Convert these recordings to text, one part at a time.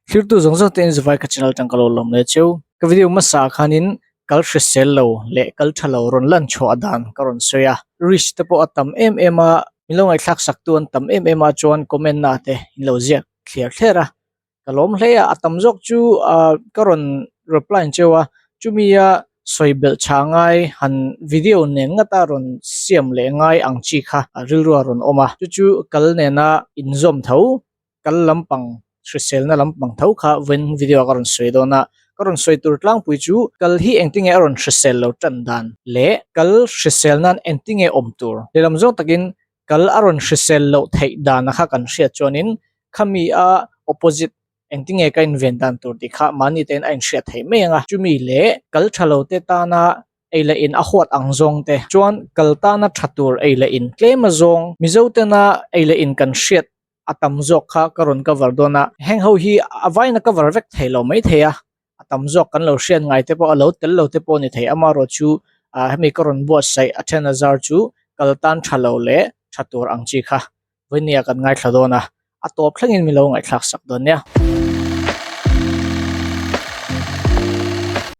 Thlirtu zawng zawng te in zuvai ka channel tang ka lo lawm leh cheu. Ka video hmasa ah khanin kal hrisel lo leh kal tha lo rawn lan chhuah dan ka rawn sawi a. Risk te pawh a tam em em a, min lo ngaihthlak sak tu an tam em em a chuan comment na te in lo ziak thler thler a. Ka lawm hle a, a tam zawk chu ah ka rawn reply cheu a, chumi a sawi belh tha ngai han video nen ngata rawn siam leh ngai ang chi kha rilru a rawn awm a, chu chu kal nena inzawm tho kal lampang hriselna lampang tho kha vawiin video ah ka rawn sawi dawn a, ka rawn sawi tur tlangpui chu kal hi engtinge a rawn hrisel lo tan dan leh kal hrisel nan engtinge awm tur lehlam zawng takin kal a rawn hrisel loh theih dana kha kan hriat chuanin khami a opposite engtinge ka inven dan tur tih kha mahni tein a inhriat theih mai ang a, chumi leh kal tha lo te tana ei leh in a huat ang zawng te chuan kal tana tha tur ei leh in tlem a zawng Mizo tena ei leh in kan hriat a tam zawk kha ka rawn cover dawn a, heng ho hi a vain a cover vek thei lo mai thei a, a tam zawk kan lo hriat ngai te pawh a lo tel lo te pawh a ni thei amaherawh chu ah hemi ka rawn buatsaih a then a zar chu kal tan tha lo leh tha tur ang chi kha vawinia kan ngaithla dawn a, a tawp thlengin min lo ngaihthlak sak dawn nia.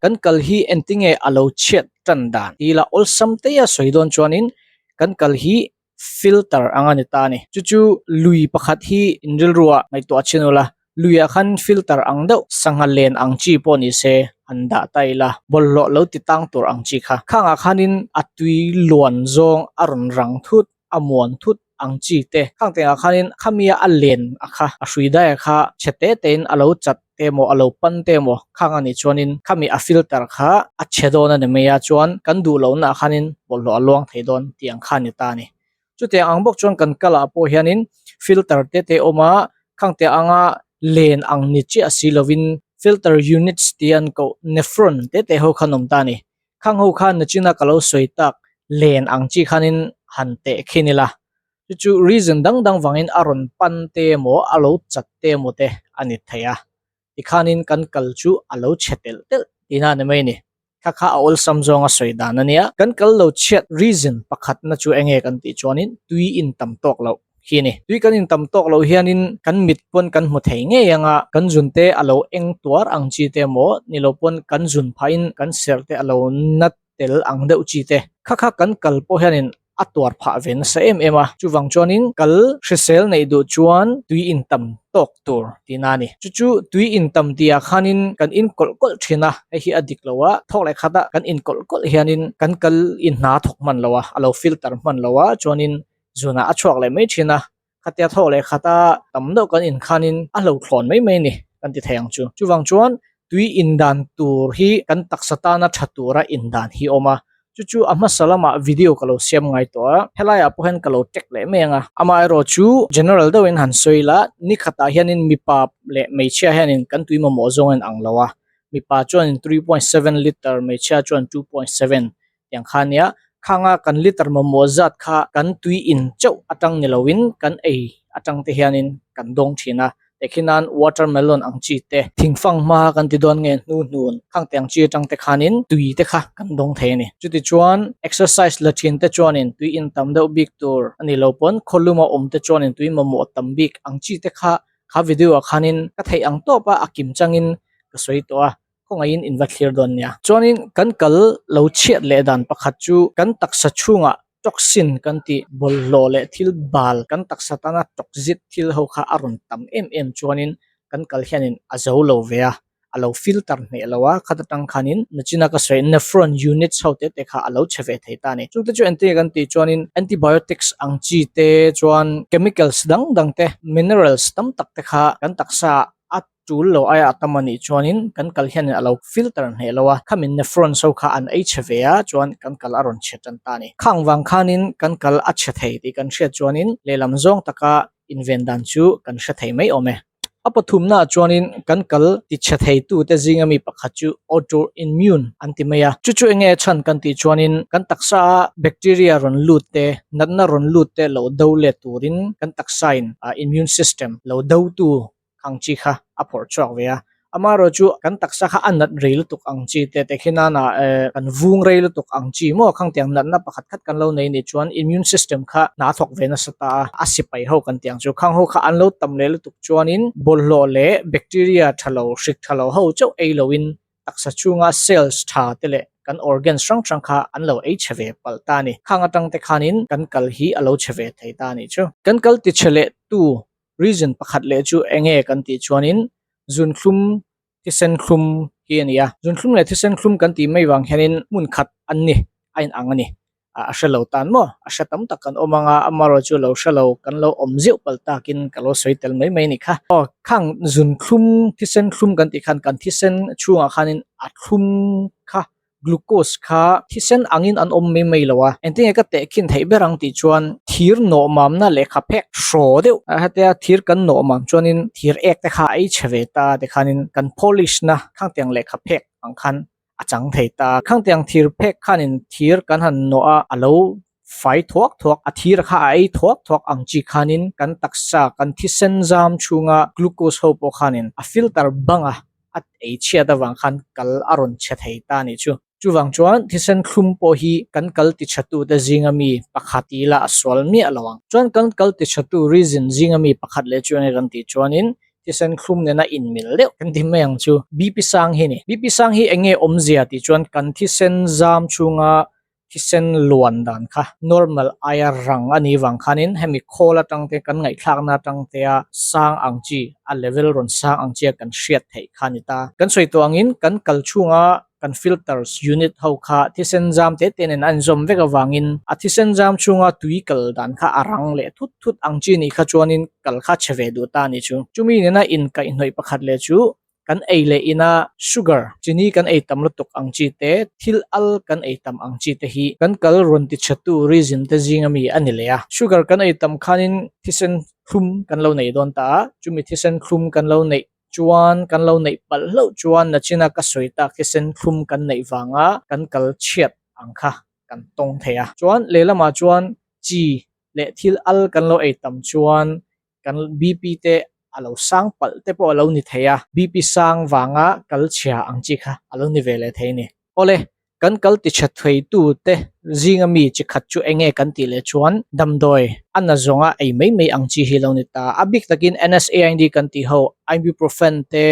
Kan kal hi entinge a lo chhiat tan dan tih ila awlsam teia sawi dawn chuanin kan kal hi filter ang a ni ta a ni. Chu chu lui pakhat hi in rilruah ngaihtuah chin ula, luiah khan filter ang deuh sangha len ang chi pawh ni se han dah ta ila, bawlhhlawh lo ti tang tur ang chi kha. Khangah khanin a tui luan zawng a rawn rang thut, a muan thut ang chi te. Khang tengah khanin khamia a len a kha, a hrui daia kha chhe te tein a lo chat te emaw a lo pan te emaw khang a nih chuanin khami a filter kha a chhe dawn a ni mai a chuan kan duh lohna ah khanin bawlhhlawh a luang thei dawn tih ang kha a ni ta a ni. Chutiang ang bawk chuan kan kal ah pawh hianin filter te te a awm a khang te anga len ang ni chiah si lovin filter units tih an koh nephron te te ho kha an awm ta a ni. Khang ho khan nachina ka lo sawi tak len ang chi khanin han teh khin ila Chu chu reason dang dang vangin a rawn pan te emaw a lo chat te emaw te a ni thei a, tikhanin kan kal chu a lo chhe telh telh tihna a ni mai a ni. Kha kha a awlsam zawnga sawi dan a nia. Kan kal lo chhiat reason pakhatna chu enge kan tih chuanin tui in tam tawk loh hi a ni. Tui kan in tam tawk loh hianin kan mit pawn kan hmu thei ngei ang a, kan zun te a lo eng tuar ang chi te emaw ni lo pawn kan zun phahin kan serh te a lo nat tel ang deuh chi te. Kha kha kan kal pawh hianin a tuar phah ve nasa em em a, chuvang chuanin kal hrisel neih duh chuan tui in tam tawk tur tihna a ni. Chu chu tui in tam tihah khanin kan in kawlh kawlh thin a, hei hi a dik lo a, thawk leh khat a kan in kawlh kawlh hianin kan kal in hna thawk hman lo a, a lo filter hman lo a, chuanin zunah a chhuak leh mai thin a, Khatia thawk leh khata tam deuh kan inkhanin a hlo thlawn mai mai a ni kan ti thei ang chu. Chuvang chuan tui indan tur hi kan taksa tana tha tura indan hi a awm a, chu chu a hmasa lamah video ka lo siam ngai tawh a, helaiah pawh hian ka lo tag leh mai ang a. Amaherawh chu general deuhin han sawi ila, ni khatah hianin mipa leh hmeichhia hianin kan tui mamawh zawng a inang lo a, mipa chuanin 3.7 litre, hmeichhia chuan 2.7 tiang kha nia khanga kan liter mamawh zat kha kan tui in chauh atang ni loin kan ei atang te hianin kan dawng thin a tehkhin nan watermelon ang chi te thingfang hma kan ti dawn nge hnu hnun khang te ang chi atang te khanin tui te kha kan dawng thei a ni chuti chuan exercise la thin te chuanin tui in tam deuh bik tur a ni lo pawn khawluma awm te chuanin tui mamawh tam bik ang chi te kha kha video ah khanin ka theih ang tawp a a kim changin ka sawi tawh a. Khawngaihin in va thlir dawn nia. Chuanin kan kal lo chhiat leh dan pakhat chu kan taksa chhungah toxin kan tih bawlhhlawh leh thil bal kan taksa tana toxic thil ho kha a rawn tam em em chuanin kan kal hianin a zo lo ve a, a lo filter hneh lo a, khat atang khanin nachina ka sawi nephron units ho te te kha a lo chhe ve thei ta a ni. Chungte chu engtin nge kan tih chuanin antibiotics ang chi te chuan chemicals dang dang te minerals tam tak te kha kan taksa a tul lo aia a tam a nih chuanin kan kal hianin a lo filter hneh lo a, khamin nephrons ho kha an ei chhe ve a chuan kan kal a rawn chhe tan ta a ni. Khang vang khanin kan kal a chhe thei tih kan hriat chuanin lehlam zawng taka inven dan chu kan hre thei mai awm e. A pathumnaah chuanin kan kal ti chhe thei tute zinga mi pakhat chu autoimmune an ti mai a, chu chu enge chhan kan tih chuanin kan taksa a bacteria rawn lut te, natna rawn lut te lo do let turin kan taksain immune system lo do tu ang chi kha a phawrh chhuak ve a. Amaherawh chu kan taksa kha a nat rei lutuk ang chi te te khi nana eh kan vung rei lutuk ang chi maw khang tiang natna pakhat khat kan lo nei nih chuan immune system kha hna a thawk ve nasa ta a, a sipai ho kan tih ang chu khang ho kha an lo tam leh lutuk chuanin bawlhhlawh leh bacteria tha lo hrik tha lo ho chauh ei loin taksa chhunga cells tha te leh kan organs hrang hrang kha an lo ei chhe ve palh ta a ni. Khang atang te khanin kan kal hi a lo chhe ve thei ta a nih chu. Kan kal ti chhe leh tu reason pakhat leh chu eng nge kan tih chuanin zunthlum thisen thlum hi a ni a. Zunthlum leh thisen thlum kan tih mai vang hianin hmun khat an ni a inang a ni. A hre lo tan maw? A hre tam tak kan awm anga amaherawh chu lo hre lo kan lo awm zeuh palh takin ka lo sawi tel mai mai a ni kha. Aw khang zunthlum thisen thlum kan tih khan kan thisen chhungah khanin a thlum kha Glucose kha thisen angin an awm mai mai lo a, engtin nge ka tehkhin theih ber ang tih chuan thir nawh mamna lehkha phek hraw deuh a hetia thir kan nawh mam chuanin thir ek te kha a ei chhe ve ta tikhanin kan polish na khangtiang lehkha phek ang khan a chang thei ta. Khangtiang thir phek khanin thir kan han nawh a, a lo fai thuak thuak a thir kha a ei thuak thuak ang chi khanin kan taksa kan thisen zam chhunga glucose ho pawh khanin a filter bang a. a ei chhiat avang khan kal a rawn chhe thei ta a nih chu. Chuvang chuan thisen thlum pawh hi kan kal ti tha tute zinga mi pakhat ti ila a sual miah lo ang. Chuan kan kal ti tha tu reason zinga mi pakhat leh chu enge kan tih chuanin thisen thlum nena inmil deuh kan ti mai ang chu. BP sang hi a ni. BP sang hi enge awmzia tih chuan kan thisen zam chhunga thisen luan dan kha normal aia rang a nih vang khanin hemi khawl atang te kan ngaihthlakna atang te a sang ang chi a level rawn sang ang chi a kan hriat theih kha a ni ta. Kan sawi tawh angin kan kal chhunga kan filters unit ho kha thisen zam te te nen a inzawm vek avangin a thisen zam chhunga tui kal dan kha a rang leh thut thut ang chi nih kha chuanin kal kha chhe ve duh ta a nih chu. Chumi nena inkaihhnawih pakhat leh chu Kan ei leh ina sugar, chini kan ei tam lutuk ang chi te, thil al kan ei tam ang chi te hi kan kal rawn ti chhetu reason te zinga mi a ni leh a. Sugar kan ei tam khanin thisen thlum kan lo nei dawn ta a, chumi thisen thlum kan lo neih chuan kan lo neih palh hlauh chuan nachina ka sawi tak thisen thlum kan neih vanga kan kal chhiat ang kha kan tawng thei a. Chuan lehlamah chuan chi leh thil al kan lo ei tam chuan kan BP te a lo sang palh te pawh a lo ni thei a, BP sang vanga kal chhia ang chi kha a lo ni ve leh thei a ni. Awle, kan kal ti tha theitu te zinga mi chi khat chu eng nge kan tih leh chuan damdawi a na zawnga ei mai mai ang chi hi a lo ni ta. A bik takin NSAID kan tih ho Ibuprofen te,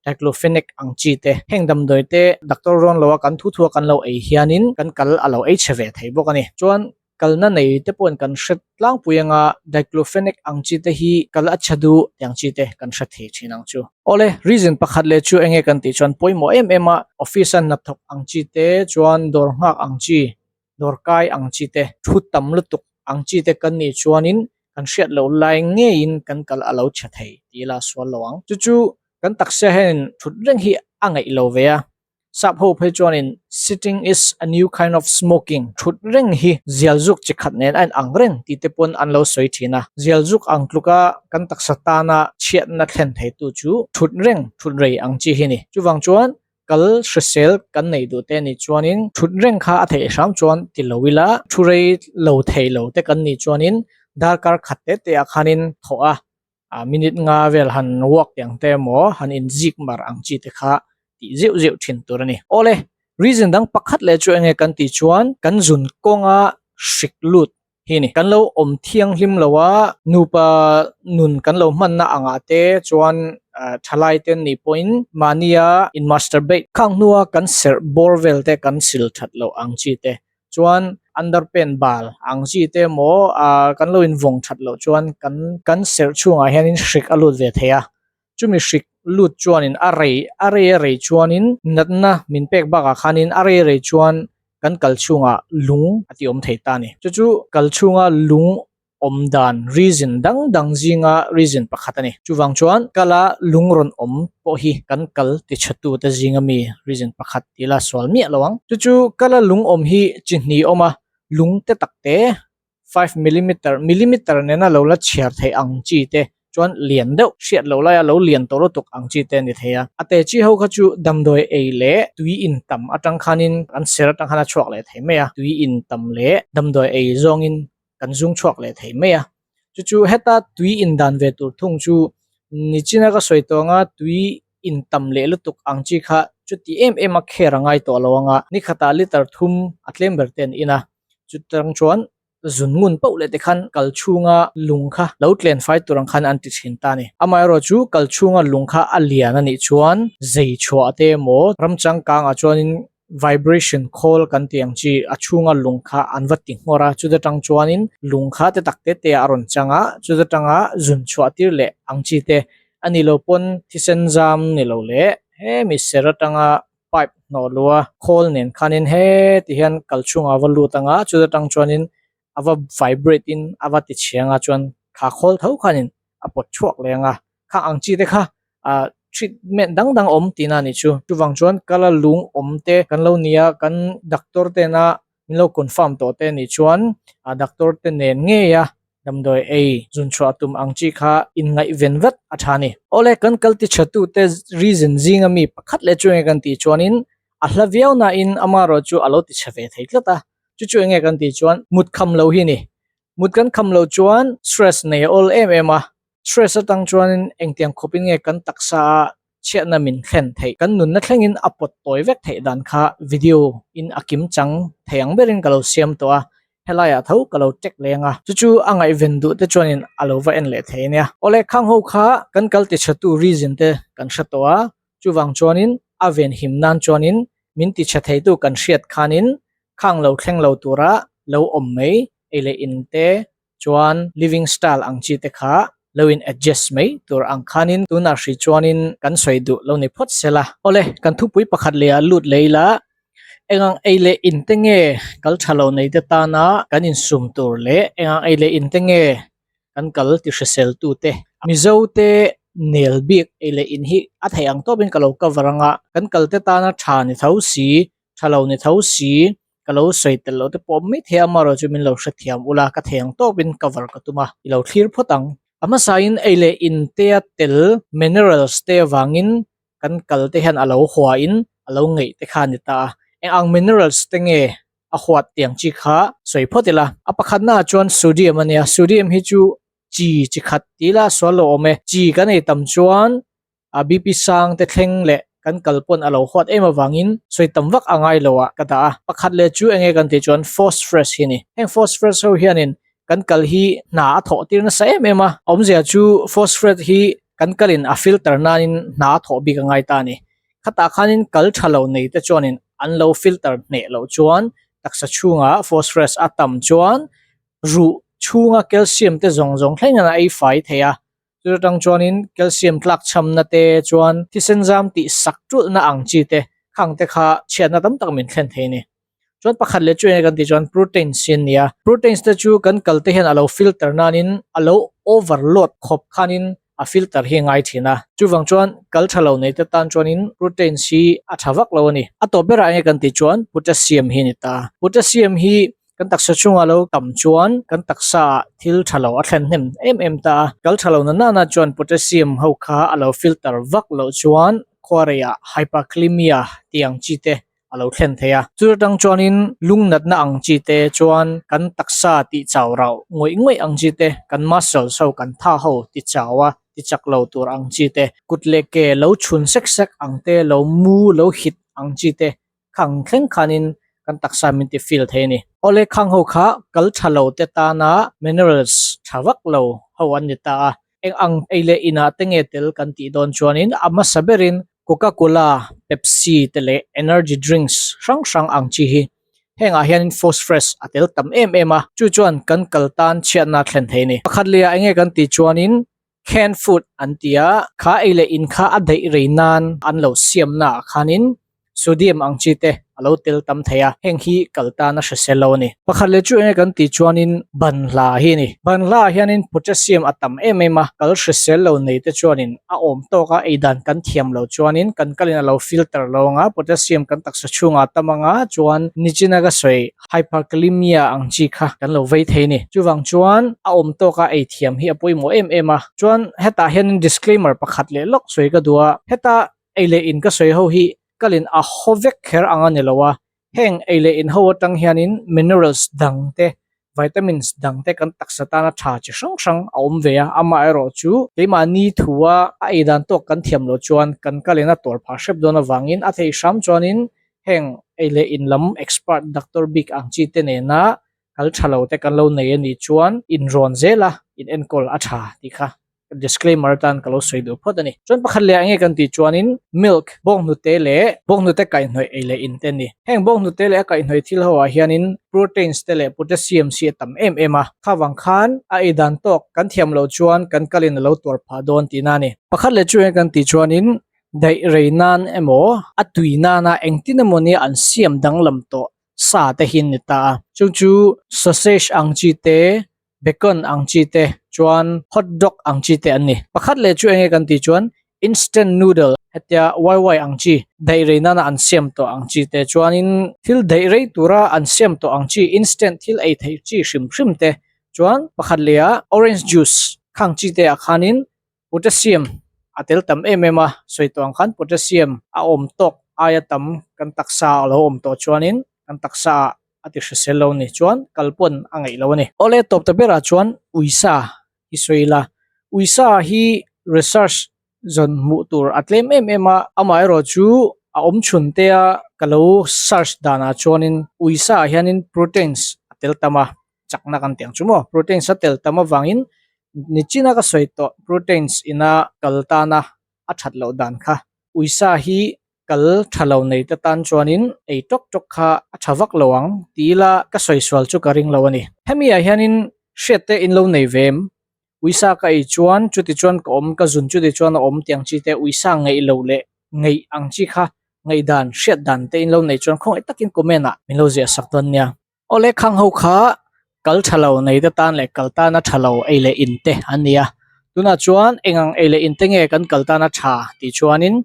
Diclofenac ang chi te, heng damdawi te doctor rawn loa kan thu thua kan lo ei hianin kan kal a lo ei chhe ve thei bawk a ni. Chuan Kalna nei te pawhin kan hre tlangpui anga diclofenac ang chi te hi kal a tha duh tih ang chi te kan hre thei thin ang chu. Awle, reason pakhat leh chu enge kan tih chuan pawimawh em em a, office a hnathawk ang chi te chuan dawr nghak ang chi, dawr kai ang chi te, thu tam lutuk ang chi te kan nih chuanin kan hriat loh lai ngeiin kan kal a lo tha thei tih ila sual lo ang. Chu chu kan taksa hianin thut reng hi a ngaih lo ve a, Sap ho phei chuanin sitting is a new kind of smoking, thut reng hi zial zuk chi khat nen a inang reng tih te pawn an lo sawi thin a. Zial zuk ang tluka kan taksa tana chhiatna thlen theitu chu thut reng, thut rei ang chi hi a ni. Chuvang chuan kal hrisel kan neih duh te nih chuanin thut reng kha a theih hram chuan ti lo ila, thu rei lo thei lo te kan nih chuanin darkar khat te te ah khanin thawh a a minute nga vel han walk tiang te emaw han in zik mar ang chi te kha tih zeuh zeuh thin tur a ni. Awle, reason dang pakhat leh chu enge kan tih chuan kan zun kawnga hrik lut hi a ni. Kan lo awm thianghlim lo a, nupa nun kan lo hmanna angah te chuan thalai te an nih pawhin mahnia in masturbate khang hnua kan serh bawr vel te kan sil that loh ang chi te chuan underpant bal ang chi te emaw ah kan lo invawng that loh chuan kan kan serh chhungah hianin hrik a lut ve thei a chumi hrik lut chuanin a rei a rei a rei chuanin natna min pek bakah khanin a rei rei chuan kan kal chhungah lung a ti awm thei ta a ni chu chu kal chhunga lung awm dan reason dang dang zinga reason pakhat a ni. Chuvang chuan kala lung rawn awm pawh hi kan kal ti tha tu te zinga mi reason pakhat ti la sual miah lo ang. Chu chu kala lung awm hi chi hnih awm a, lung te tak te five millimeter millimeter nena lo la chhiar theih ang chi te chuan lian deuh hriat loh laia lo lian tawh lutuk ang chi te a ni thei a. A te chi ho kha chu damdawi ei leh tui in tam atang khanin kan ser atang khan a chhuak leh thei mai a, tui in tam leh damdawi ei zawngin kan zung chhuak leh thei mai a chu chu heta tui in dan ve tur thung chu nichina ka sawi tawh anga tui. in tam leh lutuk ang chi kha chuti em em a care a ngai tawh lo ang a, ni khatah liter thum a tlem ber te an in a, chutang chuan zun ngun pauh leh te khan kal chhunga lung kha lo tlen fai tur ang khan an ti thin ta a ni. Amaherawh chu kal chhunga lung kha a lian a nih chuan zei chhuah te emaw ram changkangah chuanin vibration khawl kan tih ang chi a chhunga lung kha an va ti nghawr a, chuta tang chuanin lung kha te tak te te ah a rawn chang a, chuta tanga zun chhuah tir leh ang chi te a ni lo pawn thisen zam ni lo leh hemi ser atanga pipe hnawh luh a khawl nen khanin heti hian kal chhungah a va lut ang a, chuta tang chuanin a va vibrate in a va ti chhiang a chuan kha khawl tho khanin a pawt chhuak leh ang a kha ang chi te kha ah treatment dang dang awm tihna a nih chu chuvang chuan kala lung awm te kan lo nia kan doctor tena min lo confirm tawh te anih chuan ah doctor te nen ngei a damdawi ei zun chhuah tum ang chi kha inngaihven vat a tha a ni. Awle kan kal ti tha tu te reason zinga mi pakhat leh chu enge kan tih chuanin a hla viau nain amaherawh chu a lo ti chhe ve thei tlat a chu chu enge kan tih chuan mut kham lo hi a ni. Mut kan kham lo chuan stress nei a awl em em a Stress atang chuanin engtiang khawpin nge kan taksa a chhiatna min thlen theih, kan nunna thlengin a pawt tawi vek theih dan kha video in a kim chang thei ang berin ka lo siam tawh a, helaiah tho ka lo check leng a, chu chu a ngaihven duh te chuanin a lo va en leh thei ania. Awle khang ho kha kan kal ti chhe tu reason te kan hre tawh a, chuvang chuanin a ven him nan chuanin min ti chhe theitu kan hriat khanin khang lo thleng lo tura lo awm mai ei leh in te chuan living style ang chi te kha lo in adjust mai tur ang khanin tunah hrih chuanin kan sawi duh lo ni phawt sela. Awle, kan thupui pakhat leh ah lut leh ila engang ei leh in te nge kal tha lo nei te tana kan insum tur leh engang ei leh in te nge kan kal ti hrisel tu te. Mizo te nel bik ei leh in hi a theih ang tawpin ka lo cover anga kan kal te tana tha ni tho si tha lo ni tho si ka lo sawi tel loh te pawh awm mai thei a amaherawh chu min lo hrethiam ula ka thei ang tawpin cover ka tum a i lo thlir phawt ang. A hmasain ei leh in te a tel minerals te avangin kan kal te hian a lo huain a lo ngeih te kha a ni ta a eng ang minerals te nge a huat tiang chi kha sawi phawt ila a pakhatnaah chuan sodium a nia sodium hi chu chi chi khat tih ila sual lo awm e chi kan ei tam chuan a BP sang te thleng leh kan kal pawn a lo huat em avangin sawi tam vak a ngai lo ah ka dah a. Pakhat leh chu enge kan tih chuan phosphorus hi a ni. Heng phosphorus ho hianin kan kal hi hna a thawh tir nasa em em a. Awmzia chu phosphorus hi kan kalin a filter nanin hna a thawh bik a ngai ta a ni. Khatah khanin kal tha lo nei te chuanin an lo filter hneh loh chuan taksa chhungah phosphorus a tam chuan ruh chhunga calcium te zawng zawng thlengin a ei fai thei a. Chu atang chuanin calcium tlak chhamna te chuan thisen zam tih sak tulhna ang chi te khang te kha chhiatna tam tak min thlen thei a ni. Chuan pakhat leh chu enge kan tih chuan proteins hi an ni a, proteins te chu kan kal te hian a lo filter nanin a lo overload khawp khanin a filter hi a ngai thin a, chuvang chuan kal tha lo nei te tan chuanin proteins hi a tha vak lo a ni. A tawp berah enge kan tih chuan potassium hi a ni ta. Potassium hi Kan taksa chungah lo tam chuan kan taksa ah thil tha lo a thlen hnem em em ta a, kal tha lo na nana chuan potassium ho kha a lo filter vak loh chuan khuareiah hyperkalemia tih ang chi te a lo thlen thei a. Chu atang chuanin lung natna ang chi te chuan kan taksa tih chau rauh ngawih ngawih ang chi te, kan muscles ho kan tha ho ti chau a ti chak lo tur ang chi te, kut leh ke lo chhun sek sek ang te, lo mu lo hit ang chi te Khang thleng khanin kan taksa min ti feel thei a ni. Awle khang ho kha kal tha lo te tana minerals tha vak lo ho an ni ta a. Eng ang ei leh inah te nge tel kan tih dawn chuanin a hmasa berin Coca Cola, Pepsi te leh energy drinks hrang hrang ang chi hi hengah hianin phosphorus a tel tam em em a, chu chuan kan kal tan chhiatna thlen thei a ni. Pakhat lehah enge kan tih chuanin Canned food an ti a, kha ei leh in kha a daih rei nan an lo siamna ah khanin sodium ang chi te a lo tel tam thei a, heng hi kal tan a hrisel lo a ni. Pakhat leh chu enge kan tih chuanin banhla hi a ni. Banhla ah hianin potassium a tam em em a, kal hrisel lo nei te chuanin a awm tawk a, ei dan kan thiam lo chuanin kan kalin a lo filter lo ang a, potassium kan taksa chhungah a tam ang a, chuan nichina ka sawi Hyperkalemia ang chi kha kan lo vei thei a ni. Chuvang chuan a awm tawka ei thiam hi a pawimawh em em a. Chuan hetah hianin disclaimer pakhat leh lawk sawi ka duh a, heta ei leh in ka sawi ho hi kalin a haw vek kher ang a ni lo a, heng ei leh in ho atang hianin minerals dang te, vitamins dang te kan taksa tana tha chi hrang hrang a awm ve a, amaherawh chu keimahni thua a ei dan tawk kan thiam loh chuan kan kalin a tuar phah hrep dawn avangin a theih hram chuanin heng ei leh in lam expert doctor bik ang chi te nena kal tha lo te kan lo nei a nih chuan inrawn zel a in enkawl a tha tih kha Disclaimer atan ka lo sawi duh phawt a ni. Chuan pakhat leh ah nge kan tih chuanin milk, bawnghnute leh bawnghnute kaihhnawih ei leh in te a ni. Heng bawnghnute leh a kaihhnawih thil ho ah hianin proteins te leh potassium hi a tam em em a. Kha vang khan a ei dan tawk kan thiam loh chuan kan kalin a lo tuar phah dawn tihna a ni. Pakhat leh chu eng kan tih chuanin daih rei nan emaw a tui nana engtin emaw nia an siam danglam tawh sa te hi an ni ta a. Chung chu sausage ang chi te bacon ang chi te chuan hot dog ang chi te an ni. Pakhat leh chu enge kan tih chuan instant noodle hetia wai wai ang chi daih rei nana an siam tawh ang chi te chuanin thil daih rei tura an siam tawh ang chi instant thil ei theih chi hrim hrim te chuan pakhat leh ah orange juice khang chi te ah khanin potassium a tel tam em em a sawi tawh ang khan potassium a awm tawk aia tam kan taksa a lo awm tawh chuanin kan taksa ah a ti hrisel lo ni chuan kal pawn a ngaih lo a ni. Awle tawp ta berah chuan uisa hi sawi ila uisa hi research zawn hmuh tur a tlem em em a amaherawh chu a awm chhun te a ka lo search danah chuanin uisa ah hianin proteins a tel tam a chakna kan tih ang chu maw proteins a tel tam avangin nichina ka sawi tawh proteins ina kal tana a that loh dan kha uisa hi kal tha lo nei te tan chuanin ei tawk tawk kha a tha vak lo ang ti ila ka sawi sual chu ka ring lo a ni. Hemi ah hianin hriat te in lo nei ve em? Uisa ka ei chuan chuti chuan ka awm ka zun chuti chuan a awm tiang chi te uisa ngeih lo leh ngeih ang chi kha ngaihdan hriat dan te in lo nei chuan khawngaih takin comment ah min lo ziah sak dawn nia. Awle khang ho kha kal tha lo nei te tan leh kal tana tha lo ei leh in te an ni a, tunah chuan eng ang ei leh in te nge kan kal tana tha tih chuanin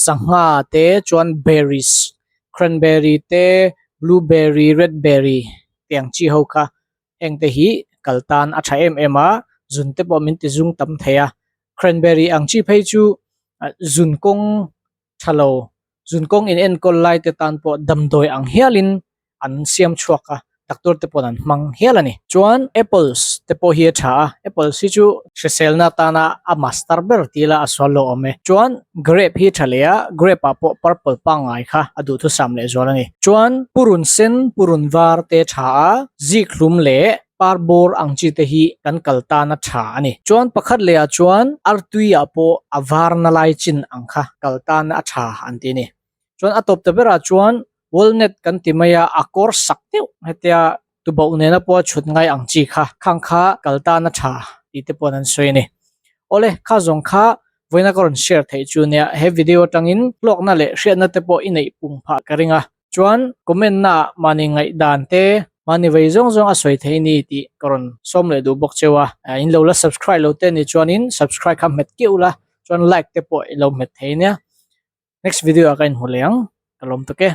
sangha te chuan berries cranberry te blueberry red berry te ang chi ho kha heng te hi kal tan a tha em em a zun te pawh min ti zung tam thei a cranberry ang chi phei chu zun kawng tha lo zun kawng in enkawl lai te tan pawh damdawi ang hialin an siam chhuak a doctor te pawh an hmang hial a ni. Chuan apples te pawh hi a tha a apples hi chu hriselna atana a master ber tih ila a sual lo awm e. Chuan grape hi a tha leh a grape ah pawh purple pangngai kha a duhthusam leh zual a ni. Chuan purun sen purun var te a tha a zik hlum leh par bawr ang chi te hi kan kal tan a tha a ni. Chuan pakhat leh ah chuan artui ah pawh a var na lai chin ang kha kal tan a tha an ti a ni. Chuan a tawp ta berah chuan walnut kan ti mai a, a kawr sak deuh hetia tubauh nena pawha chhut ngai ang chi kha khang kha kal tan a tha tih te pawh an sawi a ni. Awle kha zawng kha vawiina ka rawn share theih chu nia he video atangin hlawkna leh hriatna te pawh i neih pung phah ka ring a. Chuan comment na ah mahni ngaihdan te mahni vei zawng zawng a sawi thei ni tih ka rawn sawm leh duh bawk cheu a. In lo la subscribe lo te ni chuanin subscribe kha hmet keuh la chuan like te pawh i lo hmet thei nia. Next video ah ka inhmu leh ang ka lawm tuk e.